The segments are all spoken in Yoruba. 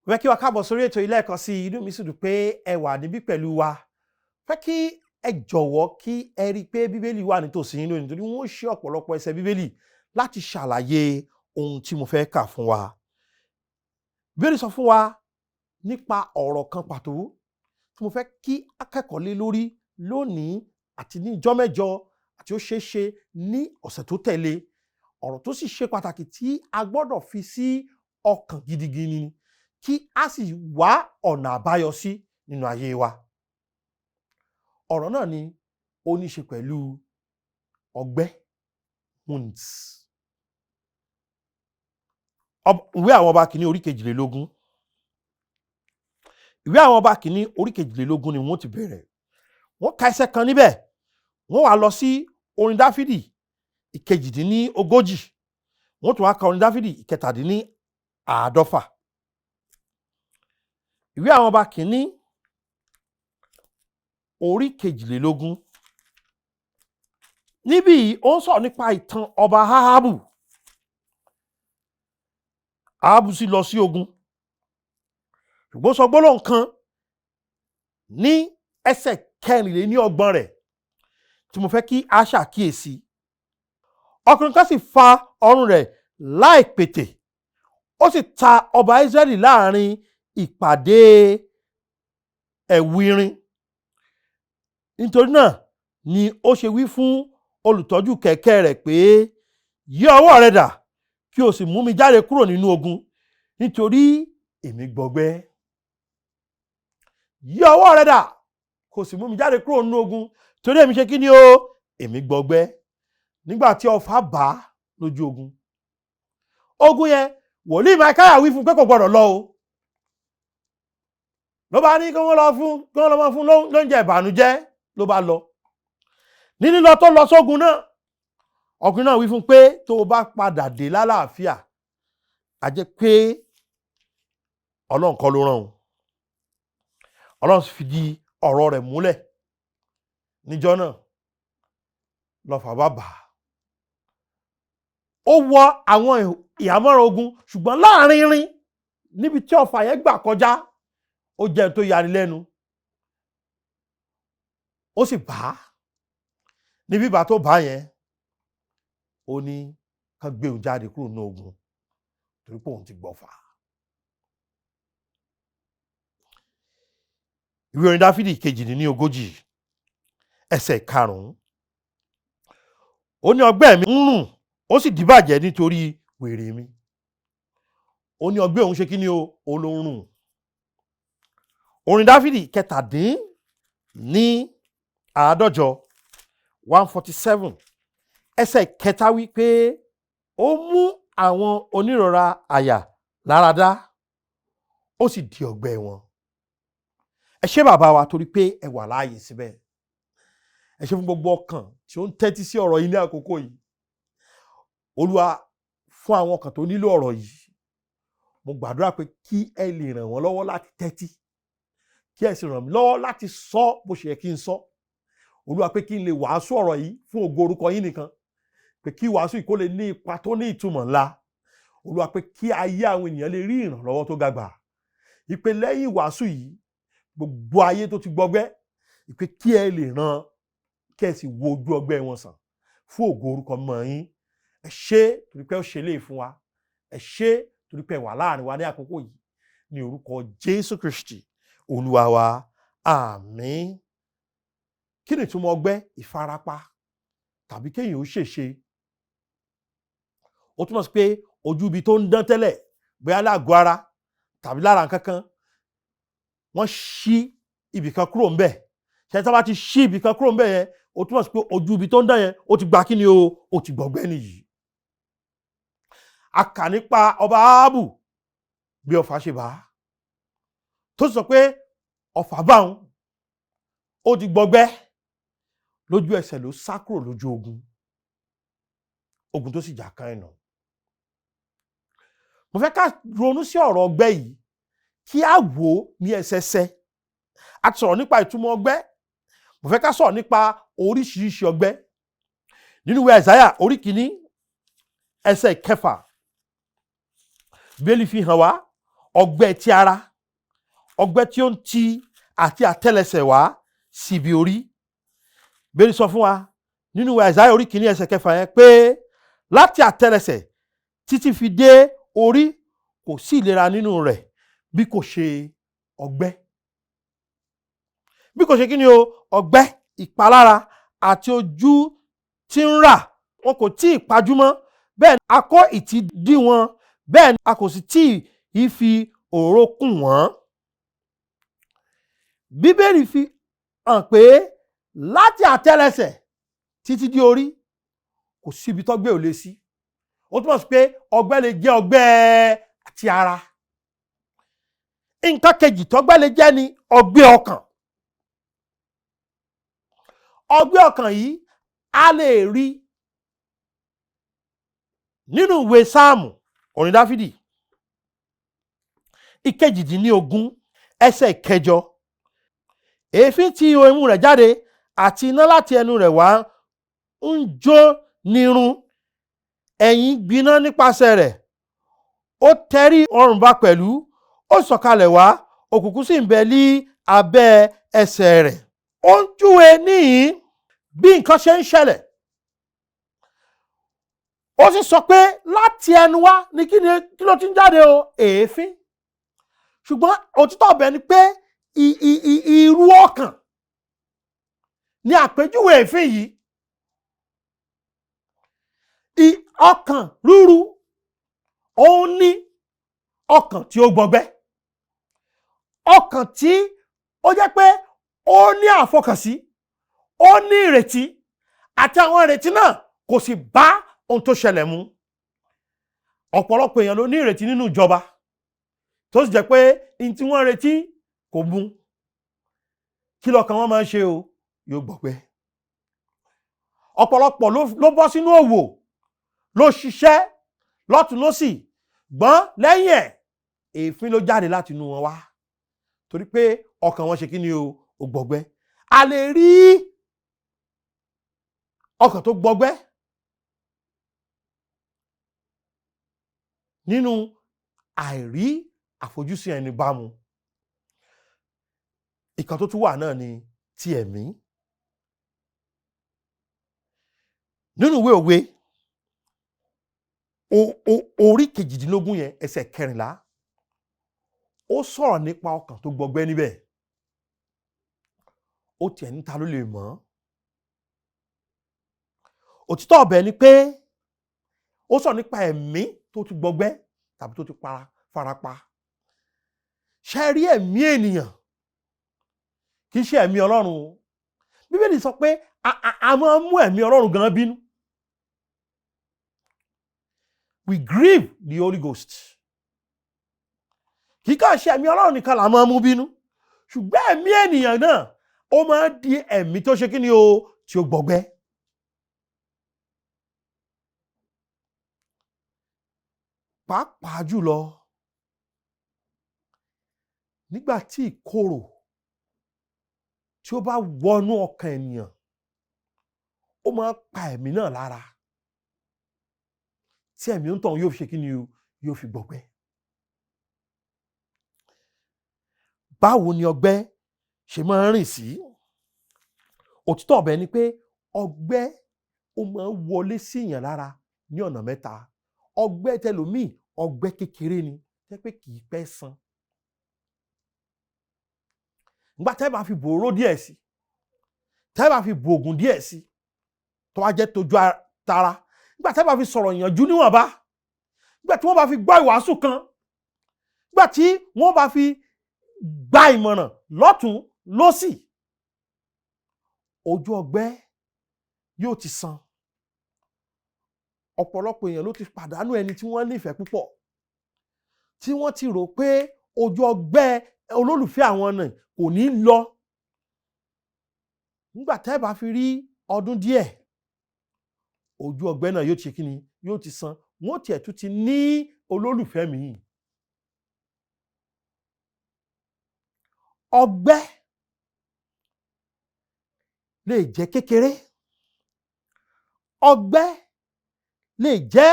Fẹ́ kí wa káàbọ̀ sórí ètò ilé ẹ̀kọ́ sí. Inú mi sì dùn pé ẹ wà níbí pẹ̀lú wa. Fẹ́ kí ẹ jọ̀wọ́ kí ẹ rí i pé Bíbélì wà nítòsí yín lónìí, torí wọ́n ṣe ọ̀pọ̀lọpọ̀ ẹsẹ̀ Bíbélì láti ṣàlàyé ohun tí mo fẹ́ kà fún wa. Bíbélì sọ fún wa nípa ọ̀rọ̀ kan pàtó tí mo fẹ́ kí akẹ́kọ̀ọ́ lé lórí lónìí àti ní ìjọ́ mẹ́jọ àti, ó ṣeé ṣe, ní ọ̀sẹ̀ tó tẹ̀lé. Ọ̀rọ̀ tó sì ṣe pàtàkì tí a gbọ́dọ̀ fi sí ọkàn gidigidi ni, kí a sì wá ọ̀nà àbáyọ sí nínú ayé wa. Ọ̀rọ̀ náà ni ó ní ṣe pẹ̀lú ọgbẹ́, wounds. Ìwé Àwọn Ọba Kìíní orí 22, Ìwé Àwọn Ọba Kìíní orí 22 ni wọ́n ti bẹ̀rẹ̀. Wọ́n ka ẹsẹ̀ kan níbẹ̀, wọ́n wá lọ sí Orin Dáfídì 38, wọ́n tún wá ka Orin Dáfídì 47. Ìwé Àwọn Ọba Kìíní orí 22. Níbí yìí, ó ń sọ̀rọ̀ nípa ìtàn ọba Ahabu. Ahabu sì lọ sí ogun, ṣùgbọ́n ó sọ gbólóhùn kan ní ẹsẹ̀ 34 rẹ̀ tí mo fẹ́ kí a ṣàkíyèsí. Ọkùnrin kan sì fa ọrùn rẹ̀ láìpètè, ó sì ta ọba Ísírẹ́lì láàrin ìpàdé ẹ̀wù irin. Nítorí náà ni ó ṣe wí fún olùtọ́jú kẹ̀kẹ́ rẹ̀ pé, "Yí ọwọ́ rẹ dà, kí o sì mú mi jáde kúrò nínú ogun, nítorí èmi gbọgbẹ́." Yí ọwọ́ rẹ dà, kó o sì mú mi jáde kúrò nínú ogun, torí èmi ṣe kí ni o? Èmi gbọgbẹ́. Nígbà tí ọfà bá lójú ogun, ogun yẹn, wòlíì Máíkáyà wí fún pé kò gbọdọ̀ lọ o. Ló bá ní kí wọ́n lọ máa fún lóúnjẹ ìbànújẹ́, ló bá lọ. Ní lílọ tó lọ sógun náà, ọkùnrin náà wí fún pé tó o bá padà dé lálàáfíà, a jẹ́ pé Ọlọ́run kọ́ ló rán òun. Ọlọ́run sì fi di ọ̀rọ̀ rẹ̀ múlẹ̀. Níjọ́ náà lọ́fà bá bà á, ó wọ àwọn ìhámọ́ra ogun, ṣùgbọ́n láàrin irin níbi tí ọfà yẹn gbà kọjá, ó jẹ́ ohun tó yani lẹ́nu, ó sì bá a. Níbi ìbá tó bá yẹn, ó ní kán gbé òun jáde kúrò ní ogun, torí pé òun ti gbọ́fà. Ìwé Orin Dáfídì 38, ẹsẹ̀ 5, ó ní, "Ọgbẹ́ mi ń rùn, ó sì dìbàjẹ́ nítorí wèrè mi." Ó ní ọgbẹ́ òun ṣe kí ni o? Ó ló ń rùn. Orin Dáfídì 47, 147, ẹsẹ̀ 3 wí pé ó mú àwọn onírora àyà láradá, ó sì di ọgbẹ́ wọn. Ẹ ṣé, bàbá wa, torí pé ẹ wà láàyè síbẹ̀. Ẹ ṣé fún gbogbo ọkàn tí ó ń tẹ́tí sí ọ̀rọ̀ yìí ní àkókò yìí. Olúwa, fún àwọn ọkàn tó nílò ọ̀rọ̀ yìí, mo gbàdúrà pé kí ẹ lè ràn wọ́n lọ́wọ́ láti tẹ́tí, kí ẹ sì ràn mí lọ́wọ́ láti sọ bó ṣe yẹ kí n sọ. Olúwa, pé kí n lè wàásù ọ̀rọ̀ yìí fún ògo orúkọ yín nìkan, pé kí wàásù yìí kó lè ní ipa tó ní ìtumọ̀ ńlá. Olúwa, pé kí ayé àwọn ènìyàn lè rí ìrànlọ́wọ́ tó ga gbà, ìpè lẹ́yìn wàásù yìí, gbogbo ayé tó ti gbọgbẹ́, ìpè kí ẹ lè ràn, kí ẹ sì wo ojú ọgbẹ́ wọn sàn fún ògo orúkọ mọ́ yín. Ẹ ṣé torí pé ó ṣe léè fún wa. Ẹ ṣé torí pé ẹ wà láàrin wa ní àkókò yìí. Ní orúkọ Jésù Kristi Olúwa wa, àmín. Kí ni ìtumọ̀ ọgbẹ́? Ìfarapa tàbí kéèyàn ó ṣèṣe. Ó túmọ̀ sí pé ojú ibi tó ń dán tẹ́lẹ̀, bóyá lágọ̀ọ́ ara tàbí lára nǹkan kan, wọ́n ṣí ibì kan kúrò ńbẹ̀. Ṣe tí wọ́n bá ti ṣí ibì kan kúrò ńbẹ̀ yẹn, ó túmọ̀ sí pé ojú ibi tó ń dán yẹn, ó ti gba kí ni o? Ó ti gbọ̀gbẹ́ nìyí. A kà nípa ọba Áhábù, bí ọfà ṣe bá a, tó sọ pé ọfà bá òun, ó ti gbọgbẹ́. Lójú ẹsẹ̀ ló sá kúrò lójú ogun, ogun tó sì jà kan ẹ̀nà. Mo fẹ́ ká ronú sí ọ̀rọ̀ ọgbẹ́ yìí, kí á wò ó ní ẹsẹsẹ. A ti sọ̀rọ̀ nípa ìtumọ̀ ọgbẹ́. Mo fẹ́ ká sọ̀rọ̀ nípa oríṣiríṣi ọgbẹ́. Nínú ìwé Àìsáyà orí 1, ẹsẹ̀ 6, Bíbélì fi hàn wá. Ọgbẹ́ ti ara, ọgbẹ́ tí ó ń ti àti àtẹ́lẹsẹ̀ wá síbi orí. Bíbélì sọ fún wa nínú Àìsáyà orí 1 ẹsẹ̀ 6 yẹn pé láti àtẹ́lẹsẹ̀ títí fi dé orí, kò sí ìlera nínú rẹ̀ bí kò ṣe ọgbẹ́. Bí kò ṣe kí ni o? Ọgbẹ́, ìpalára àti ojú tí ń rà. Wọn kò tí ì pajúmọ́, bẹ́ẹ̀ ni a kó ìtì dí wọn, bẹ́ẹ̀ ni a kò sì tí ì fi òróró kùn wọ́n. Bíbélì fi hàn pé láti àtẹ́lẹsẹ̀ títí dé orí, kò síbi tọ́gbẹ́ ò lè sí. Ó túmọ̀ sí pé ọgbẹ́ lè jẹ́ ọgbẹ́ ti ara. Nǹkan kejì tọ́gbẹ́ lè jẹ́ ni ọgbẹ́ ọkàn. Ọgbẹ́ ọkàn yìí, a lè rí nínú ìwé Sáàmù, orin Dáfídì 18 ẹsẹ̀ 8. Èéfín tí ihò imú rẹ̀ jáde àti iná láti ẹnu rẹ̀ wá ń jó nírun, ẹ̀yìn gbiná nípasẹ̀ rẹ̀. Ó tẹrí ọrùn ba pẹ̀lú, ó sọ̀kalẹ̀ wá, òkùnkùn sì ń bẹ ní abẹ́ ẹsẹ̀ rẹ̀. Ó ń júwe níhìn bí nǹkan ṣe ń ṣẹlẹ̀. Ó sì sọ pé láti ẹnu wá ní kí ni, kí ló ti ń jáde o? Èéfín. Ṣùgbọ́n òtítọ́ ọbẹ̀ ni pé irú ọkàn ní àpèjúwe èéfín yìí. Ọkàn rúru, òun ní ọkàn tí ó gbọgbẹ́, ọkàn tí ó jẹ́ pé ó ní àfọkànsí, ó ní ìrètí, àti àwọn ìrètí náà kò sì bá ohun tó ṣẹlẹ̀ mu. Ọ̀pọ̀lọpọ̀ èèyàn ló ní ìrètí nínú ìjọba, tó sì jẹ́ pé n tí wọ́n retí kò mú. Kí lọ́kàn wọn máa ń ṣe o? Yóò gbọgbẹ́. Ọ̀pọ̀lọpọ̀ ló bọ́ sínú òwò, ló ṣiṣẹ́ lọ́tún lọ́sì, gbọ́n lẹ́yìn ẹ̀, èéfín ló jáde láti inú wọn wá, torí pé ọkàn wọn ṣe kí ni o? Ò gbọgbẹ́. A lè rí ọkàn tó gbọgbẹ́ nínú àìrí àfojúsùn ẹni bámu. Ìkan tó tún wà náà ni ti ẹ̀mí. Nínú ìwé Òwe orí 18 yẹn ẹsẹ̀ 14, ó sọ̀rọ̀ nípa ọkàn tó gbọgbẹ́ níbẹ̀. Ó tiẹ̀ ní ta ló lè mọ̀? Òtítọ́ ọbẹ̀ ni pé ó sọ̀rọ̀ nípa ẹ̀mí tó ti gbọgbẹ́ tàbí tó ti farapa. Ṣé rí ẹ̀mí ènìyàn? Kì í ṣe ẹ̀mí Ọlọ́run o. Bíbélì sọ pé a máa ń mú ẹ̀mí Ọlọ́run gan bínú. We grieve the Holy Ghost. Kì í kàn ṣe ẹ̀mí Ọlọ́run nìkan là máa ń mú bínú, ṣùgbọ́n ẹ̀mí ènìyàn náà, ó máa ń di ẹ̀mí tó ṣe kí ni o? Tí ó gbọgbẹ́. Pàápàá jùlọ nígbà tí ìkorò tí ó bá wọnú ọkàn ènìyàn, ó máa ń pa ẹ̀mí náà lára, tí ẹ̀mí ń tàn yóò fi ṣe kí ni o? Yóò fi gbọgbẹ́. Báwo ni ọgbẹ́ ṣe máa ń rìn sí? Òtítọ́ ọbẹ̀ ni pé ọgbẹ́, ó máa ń wọlé sí èèyàn lára ní ọ̀nà mẹ́ta. Ọgbẹ́ tẹlòmíì, ọgbẹ́ kékeré ni, jẹ́ pé kì í pẹ́ san. Nígbà tẹ́ bá fi bòró díẹ̀ sí, tẹ́ bá fi bòògùn díẹ̀ sí, tó wá jẹ́ tójú tara, nígbà tẹ́ bá fi sọ̀rọ̀ ìyànjú níwọ̀nba, nígbà tí wọ́n bá fi gbọ́ ìwàásù kan, nígbà tí wọ́n bá fi gba ìmọ̀ràn lọ́tún lọ́sì, ojú ọgbẹ́ yóò ti san. Ọ̀pọ̀lọpọ̀ èèyàn ló ti pàdánù ẹni tí wọ́n nífẹ̀ẹ́ púpọ̀, tí wọ́n ti rò pé ojú ọgbẹ́ olólùfẹ́ àwọn náà kò ní lọ. Nígbà tẹ́ bá fi rí ọdún díẹ̀, ojú ọgbẹ́ náà yóò ti ṣe kí ni? Yóò ti san. Wọ́n tiẹ̀ tún ti ní olólùfẹ́ míì. Ọgbẹ́ lè jẹ́ kékeré, ọgbẹ́ lè jẹ́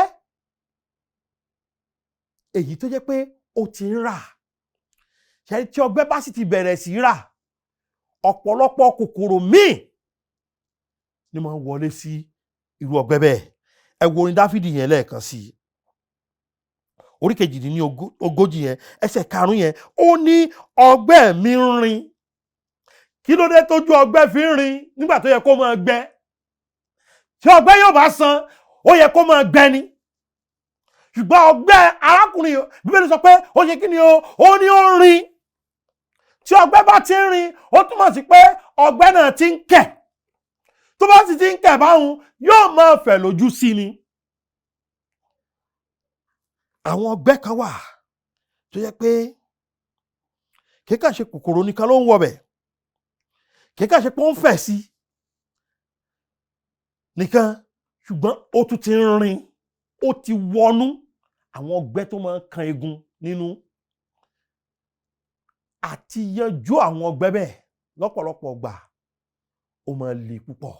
èyí tó jẹ́ pé Ó ti ń rà. Ṣe tí ọgbẹ́ bá sì ti bẹ̀rẹ̀ sí rà, ọ̀pọ̀lọpọ̀ kòkòrò míì ni máa ń wọlé sí irú ọgbẹ́ bẹ́ẹ̀. Ẹ wo orin Dáfídì yẹn lẹ́ẹ̀kan sí i, orí 38 yẹn, ẹsẹ̀ 5 yẹn. Ó ní, "Ọgbẹ́ mi ń rin." Kí ló dé tójú ọgbẹ́ fi ń rin nígbà tó yẹ kó máa gbẹ? Tí ọgbẹ́ yóò bá san, ó yẹ kó máa gbẹ ni. Ṣùgbọ́n ọgbẹ́ arákùnrin, Bíbélì sọ pé ó ṣe kí ni o? Ó ní ó ń rin. Tí ọgbẹ́ bá ti ń rin, ó túmọ̀ sí pé ọgbẹ́ náà ti ń kẹ̀. Tó bá sì ti ń kẹ̀ báhun, yóò máa fẹ̀ lójú sí ni. Àwọn ọgbẹ́ kan wà tó yẹ pé kì í kàn ṣe kòkòrò nìkan ló ń wọbẹ̀, kì í kàn ṣe pé ó ń fẹ̀ sí nìkan, ṣùgbọ́n ó tún ti ń rin, ó ti wọnú. Àwọn ọgbẹ́ tó máa ń kan eegun nínú, àti yanjú àwọn ọgbẹ́ bẹ́ẹ̀ lọ́pọ̀lọpọ̀ gbà, ó máa le púpọ̀.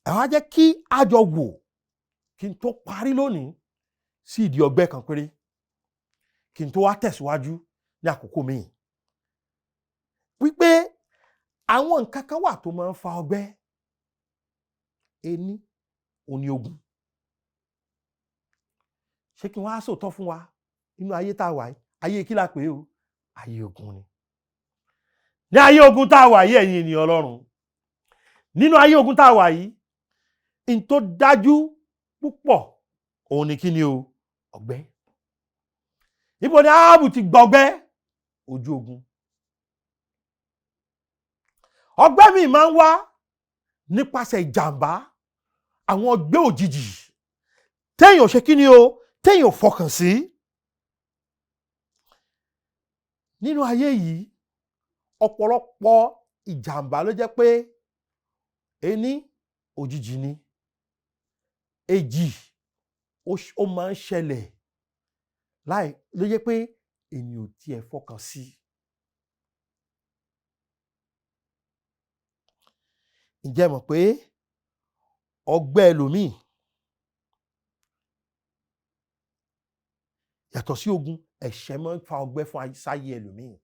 Ẹ wá jẹ́ kí a jọ wò, kí n tó parí lónìí, sí ìdí ọgbẹ́ kan péré, kí n tó wá tẹ̀síwájú ní àkókò míì, wípé àwọn nǹkan kan wà tó máa ń fa ọgbẹ́. Ení, òní ogun. Ṣé kí wọ́n á sòótọ́ fún wa? Nínú ayé tá a wà yìí, ayé kí la pè é o? Ayé ogun ni. Ní ayé ogun tá a wà yìí, ẹ̀yin ènìyàn Ọlọ́run, nínú ayé ogun tá a wà yìí, n tó dájú púpọ̀ òun ni kí ni o? Ọgbẹ́. Ibo ni Áhábù ti gbọgbẹ́? Ojú ogun. Ọgbẹ́ mi máa ń wá nípasẹ̀ ìjàmbá, àwọn ọgbẹ́ òjijì téèyàn ò ṣe kí ni o, téèyàn ò fọkàn sí. Nínú ayé yìí, ọ̀pọ̀lọpọ̀ ìjàmbá ló jẹ́ pé, ení, òjijì ni; èjì, ó máa ń ṣẹlẹ̀ láì ló jẹ́ pé ènìyàn ò tiẹ̀ fọkàn sí. Ǹjẹ́ ẹ mọ̀ pé ọgbẹ́ ẹlòmíì, yàtọ̀ sí ogun, ẹ̀ṣẹ̀ máa ń fa ọgbẹ́ fún sáyé ẹlòmíì?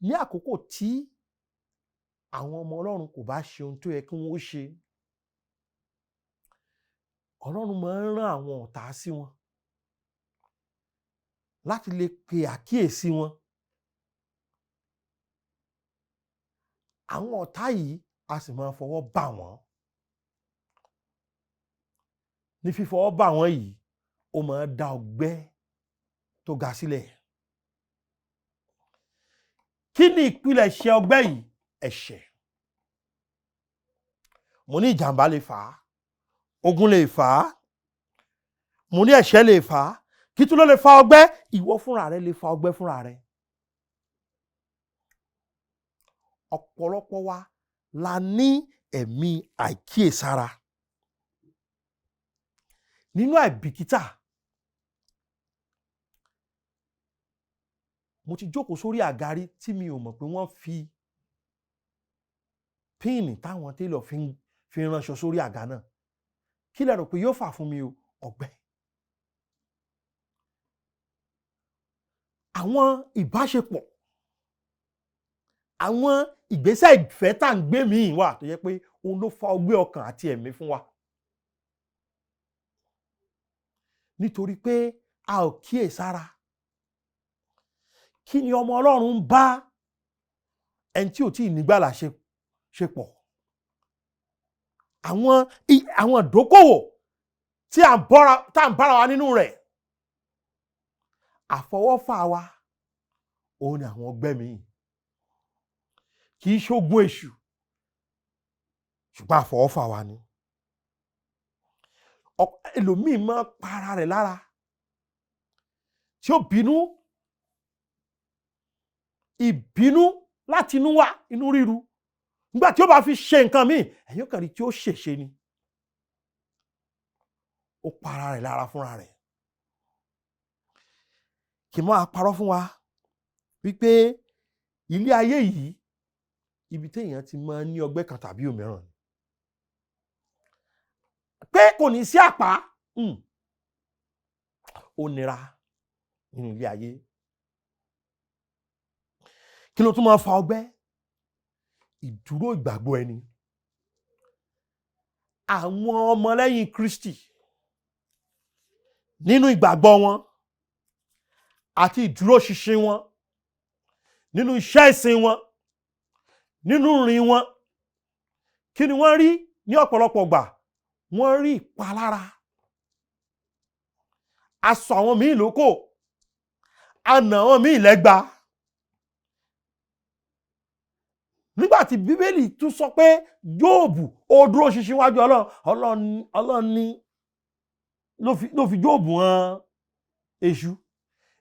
Ní àkókò tí àwọn ọmọ Ọlọ́run kò bá ṣe ohun tó yẹ kí wọ́n ó ṣe, Ọlọ́run máa ń rán àwọn ọ̀tá sí wọn láti lè pe àkíyèsí wọn. Àwọn ọ̀tá yìí a sì máa fọwọ́ bà wọ́n. Ní fífọwọ́ bà wọ́n yìí, ó máa ń dá ọgbẹ́ tó ga sílẹ̀. Kí ni ìpilẹ̀ṣẹ̀ ọgbẹ́ yìí? Ẹ̀ṣẹ̀. Mo ní ìjàmbá lè fà á, ogun lè fà á, mo ní ẹ̀ṣẹ̀ lè fà á. Kí tún ló lè fa ọgbẹ́? Ìwọ fúnra rẹ lè fa ọgbẹ́ fúnra rẹ. Ọ̀pọ̀lọpọ̀ wa la ní ẹ̀mí àìkíyèsára. Nínú àìbìkítà, mo ti jókòó sórí àga rí tí mi ò mọ̀ pé wọ́n fi píìnì táwọn télọ̀ fi ń ránṣọ sórí àga náà. Kí lẹ rò pé yóò fà fún mi o? Ọgbẹ́. Àwọn ìbáṣepọ̀, àwọn ìgbésẹ̀ ìfẹ́ tá à ń gbé míì wà tó jẹ́ pé òun ló fa ọgbẹ́ ọkàn àti ẹ̀mí fún wa, nítorí pé a ò kíyèsára. Kí ni ọmọ Ọlọ́run ń bá ẹni tí ò tí ì nígbàlà ṣe pọ̀? Àwọn ìdókòwò tí à ń bọ́ra, tá à ń bára wa nínú rẹ̀, àfọwọ́fà wa òun ni àwọn ọgbẹ́ míì. Kì í ṣógun èṣù, ṣùgbọ́n àfọwọ́fà wa ni. Ẹlòmíì máa ń para rẹ̀ lára tí ó bínú, ìbínú láti inú wá, inú ríru. Nígbà tí ó bá fi ṣe nǹkan míì, ẹ̀yin kàn rí tí ó ṣèṣe ni. Ó para rẹ̀ lára fúnra rẹ̀. Kì í máa parọ́ fún wa wípé ilé ayé yìí, ibi téèyàn ti máa ń ní ọgbẹ́ kan tàbí òmíràn ni. Pé kò ní sí àpá, ó nira nínú ilé ayé. Kí ló tún máa fa ọgbẹ́? Ìdúró ìgbàgbọ́ ẹni. Àwọn ọmọlẹ́yìn Kristi, nínú ìgbàgbọ́ wọn àti ìdúróṣinṣin wọn nínú iṣẹ́ ìsìn wọn, nínú ìrìn wọn, kí ni wọ́n rí ní ọ̀pọ̀lọpọ̀ gbà? Wọ́n rí ìpalára. A sọ àwọn míì lókò, a nà àwọn míì lẹ́gba. Nígbà tí Bíbélì tún sọ pé Jóòbù ó dúró ṣinṣin wájú Ọlọ́run, Ọlọ́run ní ló fi Jóòbù hàn Èṣù.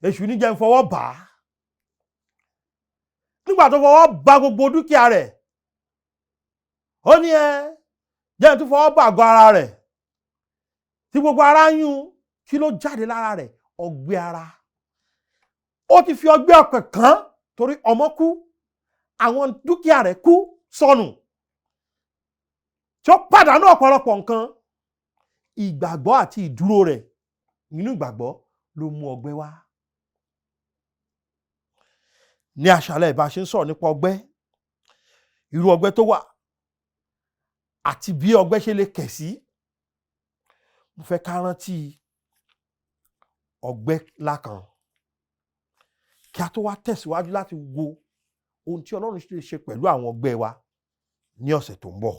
Èṣù ní jẹ́ ń fọwọ́ bà á. Nígbà tó fọwọ́ bà gbogbo dúkìá rẹ̀, ó ní ẹ jẹ́ ń tún fọwọ́ bà àgọ́ ara rẹ̀ tí gbogbo ara ń yún. Kí ló jáde lára rẹ̀? Ọgbẹ́ ara. Ó ti fi ọgbẹ́ ọkàn kàn torí ọmọ kú, àwọn dúkìá rẹ̀ kú sọnù, tí ó pàdánù ọ̀pọ̀lọpọ̀ nǹkan. Ìgbàgbọ́ àti ìdúró rẹ̀ nínú ìgbàgbọ́ ló mú ọgbẹ́ wá. Ní àṣálẹ́, ìbá ṣe ń sọ̀rọ̀ nípa ọgbẹ́, irú ọgbẹ́ tó wà àti bí ọgbẹ́ ṣe lè kẹ̀ sí, mo fẹ́ ká rántí ọgbẹ́ ńlá kan kí a tó wá tẹ̀síwájú láti wo ohun tí Ọlọ́run lè ṣe pẹ̀lú àwọn ọgbẹ́ wa ní ọ̀sẹ̀ tó ń bọ̀.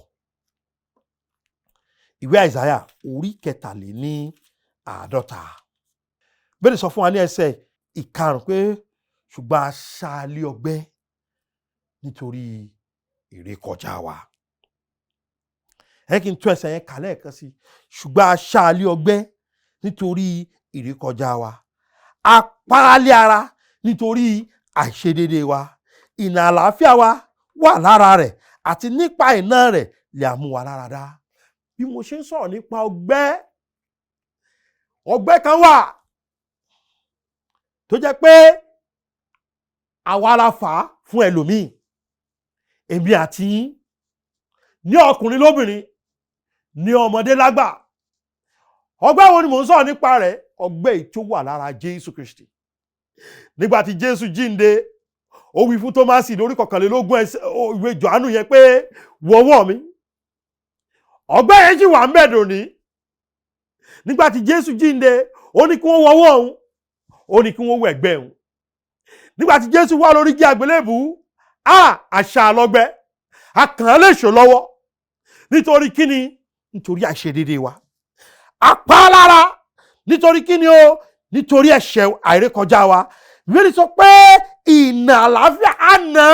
Ìwé Àìsáyà orí 53. Bẹ́ẹ̀ sọ fún wa ní ẹsẹ̀ 5 pé ṣùgbọ́n a ṣá a lé ọgbẹ́ nítorí ìrékọjá wa. Ẹ kí n tún ẹsẹ̀ yẹn kà lẹ́ẹ̀kan sí. Ṣùgbọ́n a ṣá a lé ọgbẹ́ nítorí ìrékọjá wa. A pa á lé ara nítorí àìṣedéédé wa. Ìnà àlàáfíà wa wà lára rẹ̀, àti nípa ìnà rẹ̀ lè mú wa lára dá. Bí mo ṣe ń sọ̀rọ̀ nípa ọgbẹ́, ọgbẹ́ kan wà tó jẹ́ pé àwa la fà á fún ẹlòmíì, èmi àti yín, ní ọkùnrin lóbìnrin, ní ọmọdé lágbà. Ọgbẹ́ wo ni mò ń sọ̀rọ̀ nípa rẹ̀? Ọgbẹ́ yìí tó wà lára Jésù Kristi. Nígbà tí Jésù jíǹde, ó wí fún Tómásì lórí 21 ẹsẹ̀ ìwé Jòhánù yẹn pé wo ọwọ́ mi. Ọgbẹ́ yẹn sì wà ń bẹ̀ dòní. Nígbà tí Jésù jíǹde, ó ní kí wọ́n wo ọwọ́ òun, ó ní kí wọ́n wo ẹ̀gbẹ́ òun. Nígbà tí Jésù wà lórí igi àgbélébùú, a ṣá lọ́gbẹ́, a kàn án léṣo lọ́wọ́. Nítorí kíni? Nítorí àìṣedéédéé wa. A pa á lára nítorí kíni o? Nítorí ẹ̀ṣẹ̀ àìrékọjá wa. Bíbélì sọ pé ìnà àlàáfíà àná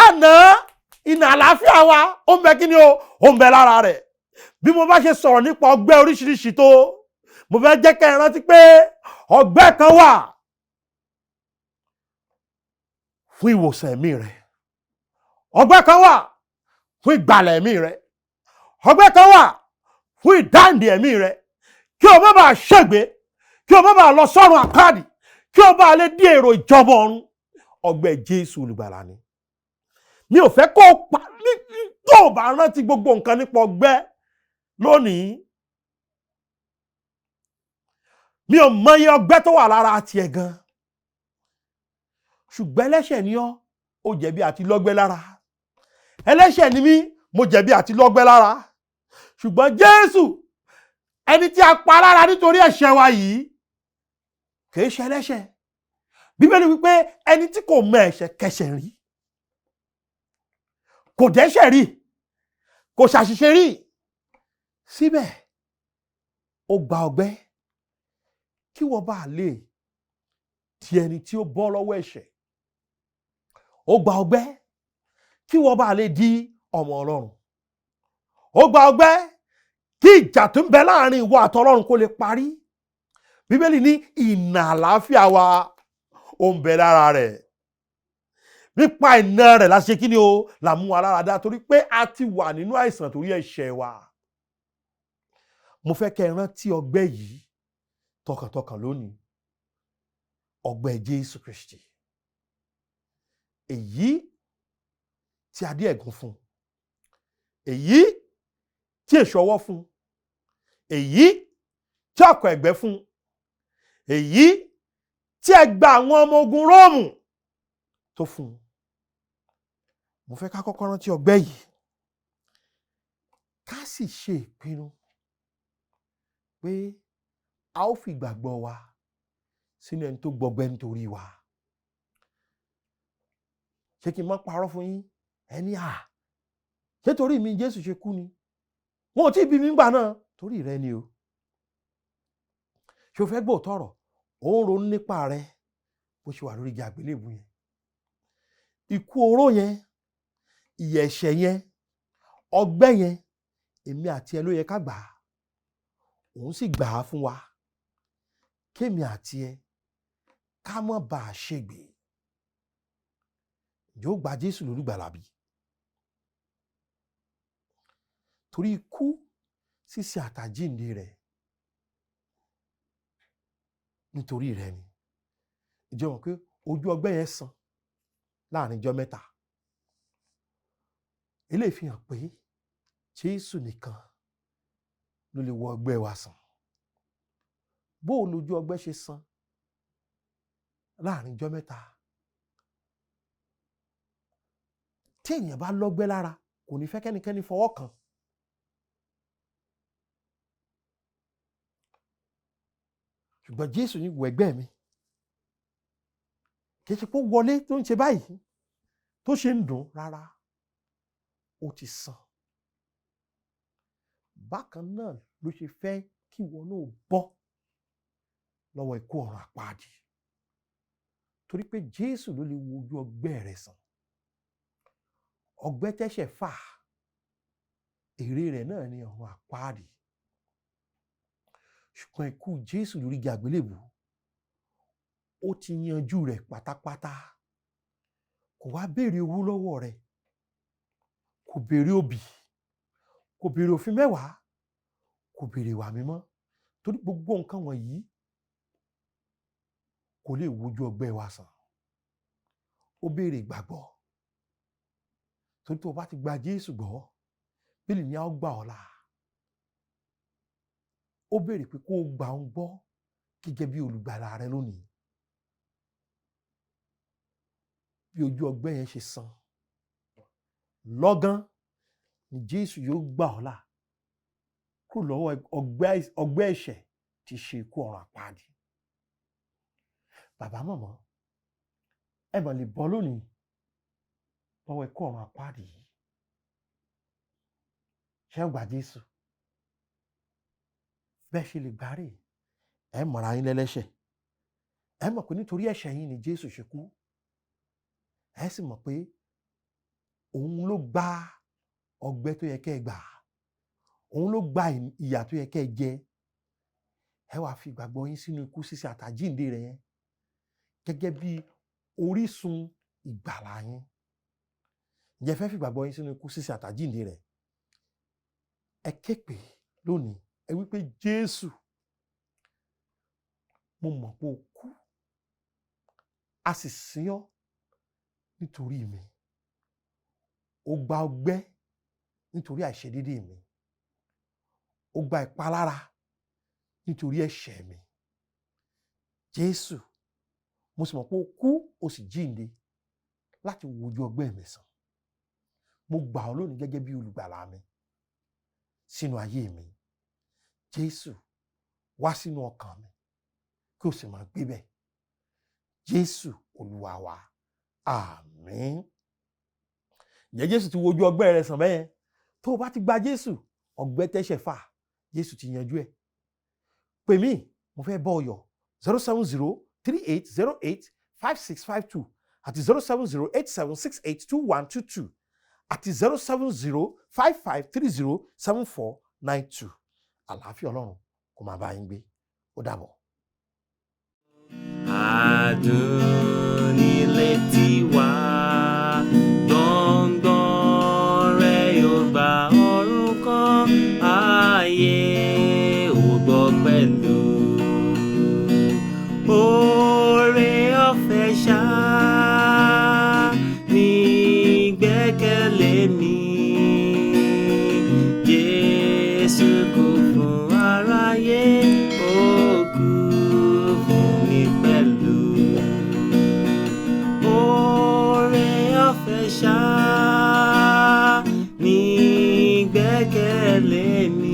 àná ìnà àlàáfíà wa ó ń bẹ kíni o? Ó ń bẹ lára rẹ̀. Bí mo bá ṣe sọ̀rọ̀ nípa ọgbẹ́ oríṣiríṣi tó, mo fẹ́ jẹ́ kẹ́ ẹ rántí pé ọgbẹ́ kan wà fún ìwòsàn ẹ̀mí rẹ̀. Ọgbẹ́ kan wà fún ìgbàlà ẹ̀mí rẹ̀. Ọgbẹ́ kan wà fún ìdáǹdè ẹ̀mí rẹ̀. Kí o má bàa ṣègbé, kí o má bàa lọ sọ́run àpáàdì, kí o bá lè dí èrò ìjọba ọ̀run. Ọgbẹ́ Jésù olùgbàlà ni. Mi ò fẹ́ kó o pa tó o bá rántí gbogbo nǹkan nípa ọgbẹ́ lónìí. Mi ò mọye ọgbẹ́ tó wà lára tiẹ̀ gan. Ṣùgbọ́n ẹlẹ́ṣẹ̀ ni ọ́, ó jẹ̀bi àti lọ́gbẹ́ lára. Ẹlẹ́ṣẹ̀ ni mí, mo jẹ̀bi àti lọ́gbẹ́ lára. Ṣùgbọ́n Jésù, ẹni tí a pa lára nítorí ẹ̀ṣẹ̀ wa yìí, kìí ṣe ẹlẹ́ṣẹ̀. Bíbélì wípé ẹni tí kò mọ ẹ̀ṣẹ̀ kẹsẹ̀ rí, kò dẹ́ṣẹ̀ rí, kò ṣàṣìṣe rí, síbẹ̀ ó gba ọgbẹ́ kí wọ́n bá lè di ẹni tí ó bọ́ lọ́wọ́ ẹ̀ṣẹ̀. Ó gba ọgbẹ́ kí wọ́n bá lè di ọmọ Ọlọ́run. Ó gba ọgbẹ́ kí ìjà tó ń bẹ láàrin ìwọ àti Ọlọ́run kó lè parí. Bíbélì ní ìnà àlàáfíà wa ó ń bẹ lára rẹ̀. Nípa ìnà rẹ̀ la ṣe kí ni o? Là mú wa lára dá, torí pé a ti wà nínú àìsàn torí ẹ̀ṣẹ̀ wa. Mo fẹ́ kẹ́ ẹ rántí ọgbẹ́ yìí tọkàntọkàn lónìí. Ọgbẹ́ Jésù Kristi. Èyí tí a dé ẹ̀gún fún, èyí tí èṣù ọwọ́ fún, Èyí tí ọ̀kọ̀ ẹ̀gbẹ́ fún, èyí tí ẹ gba àwọn ọmọ ogun Róòmù tó fún un. Mo fẹ́ ká kọ́kọ́ rántí ọgbẹ́ yìí, ká sì ṣe ìpinnu pé a ó fi ìgbàgbọ́ wa sínú ẹni tó gbọgbẹ́ nítorí wa. Ṣé kí n má parọ́ fún yín? Ẹni à, ṣé torí mi Jésù ṣe kú ni? Wọn ò tí ì bí mi ńgbà náà, torí rẹ ni o. Ṣé o fẹ́ gbọ́ tọ̀rọ̀? Ó ń ronú nípa rẹ bó ṣe wà lórí igi àgbélébù yẹn, ikú oró yẹn, ìyà ẹ̀ṣẹ̀ yẹn, ọgbẹ́ yẹn, èmi àti ẹ ló yẹ ká gbà á. Òun sì gbà á fún wa kémi àti ẹ ká má bàa ṣègbè. Yóò gba Jésù lólùgbàlà bí? Torí ikú ṣíṣe àtàjíǹde rẹ̀ nítorí rẹ̀ ni. Ìjọ mọ̀ pé ojú ọgbẹ́ yẹn sàn láàrin ijọ́ mẹ́ta. Eléyìí fi hàn pé Jésù nìkan ló lè wọ ọgbẹ́ wa sàn. Bó o lójú ọgbẹ́ ṣe sàn láàrin ijọ́ mẹ́ta? Tí èèyàn bá lọ́gbẹ́ lára, kò ní fẹ́ kẹ́nikẹ́ni fọwọ́ kàn. Ṣùgbọ́n Jésù ní wọ ẹgbẹ́ mi. Kì í ṣe pé ó wọlé tó ń ṣe báyìí tó ṣe ń dùn rárá, ó ti sàn. Bákan náà ló ṣe fẹ́ kí ìwọ náà bọ́ lọ́wọ́ ikú ọ̀run àpáàdì. Torí pé Jésù ló lè wo ojú ọgbẹ́ rẹ sàn. Ọgbẹ́ tẹ́ṣẹ̀ fà, èrè rẹ̀ náà ni ọ̀run àpáàdì. Ṣùgbọ́n ikú Jésù lórí igi àgbélébùú, ó ti yanjú rẹ̀ pátápátá. Kò wá béèrè owó lọ́wọ́ rẹ̀, kò béèrè obì, kò béèrè òfin mẹ́wàá, kò béèrè ìwà mímọ́. Torí gbogbo nǹkan wọ̀nyí kò lè wojú ọgbẹ́ wa sàn. Ó béèrè ìgbàgbọ́. Torí tó o bá ti gba Jésù gbọ́, Bíbélì ní a ó gbà ọ́ là. Ó béèrè pé kó o gbà ń gbọ́ gẹ́gẹ́ bí olùgbàlà rẹ lónìí. Bí ojú ọgbẹ́ yẹn ṣe sàn, lọ́gán ni Jésù yóò gbà ọ́ là kúrò lọ́wọ́ ọgbẹ́ ẹ̀ṣẹ̀ tí ṣe ikú ọ̀run àpáàdì. Bàbá màmá, ẹ mà lè bọ́ lónìí lọ́wọ́ ikú ọ̀run àpáàdì yìí. Ṣé ẹ gbà Jésù? Bẹ́ẹ̀ ṣe lè gbà rè, ẹ mọ̀ra yín lẹ́lẹ́ṣẹ̀. Ẹ mọ̀ pé nítorí ẹ̀ṣẹ̀ yín ni Jésù ṣe kú. Ẹ sì mọ̀ pé òun ló gba ọgbẹ́ tó yẹ kẹ́ ẹ gbà. Òun ló gba ìyà tó yẹ kẹ́ ẹ jẹ. Ẹ wá fi ìgbàgbọ́ yín sínú ikú ṣíṣe àtàjíǹde rẹ̀ yẹn gẹ́gẹ́ bí orísun ìgbàlà yín. Ǹjẹ́ ẹ fẹ́ fi ìgbàgbọ́ yín sínú ikú ṣíṣe àtàjíǹde rẹ̀? Ẹ ké pè lónìí, ẹ wí pé Jésù, mo mọ̀ pé o kú, a sì sin ọ́ nítorí mi. O gba ọgbẹ́ nítorí àìṣedéédéé mi. O gba ìpalára nítorí ẹ̀ṣẹ̀ mi. Jésù, mo sì mọ̀ pé o kú, o sì jíǹde láti wojú ọgbẹ́ mi sàn. Mo gbà ọ́ lónìí gẹ́gẹ́ bí olùgbàlà mi sínú ayé mi. Jésù, wá sínú ọkàn mi kí o sì máa gbé bẹ̀. Jésù Olúwa wa. Àmín. Ǹjẹ́ Jésù ti wojú ọgbẹ́ rẹ sàn bẹ́yẹn? Tó o bá ti gba Jésù, ọgbẹ́ tẹ́ṣẹ̀ fà, Jésù ti yanjú ẹ̀. Pè mí, mo fẹ́ bọ́ ọ yọ̀. 07038085652 àti 07087682122 àti 07055307492. Àlàáfíà Ọlọ́run kó máa bá yín gbé. Ó dàbọ̀. Adùn nílé tiwa, gbọ̀ngbọ̀n rẹ̀ yóò gba ọ̀run kan, ayé ò gbọ́ pẹ̀lú. Oore ọ̀fẹ́ ṣá ní gbẹ́kẹ̀lé mi. Jésù kú fún tẹ̀lé mi.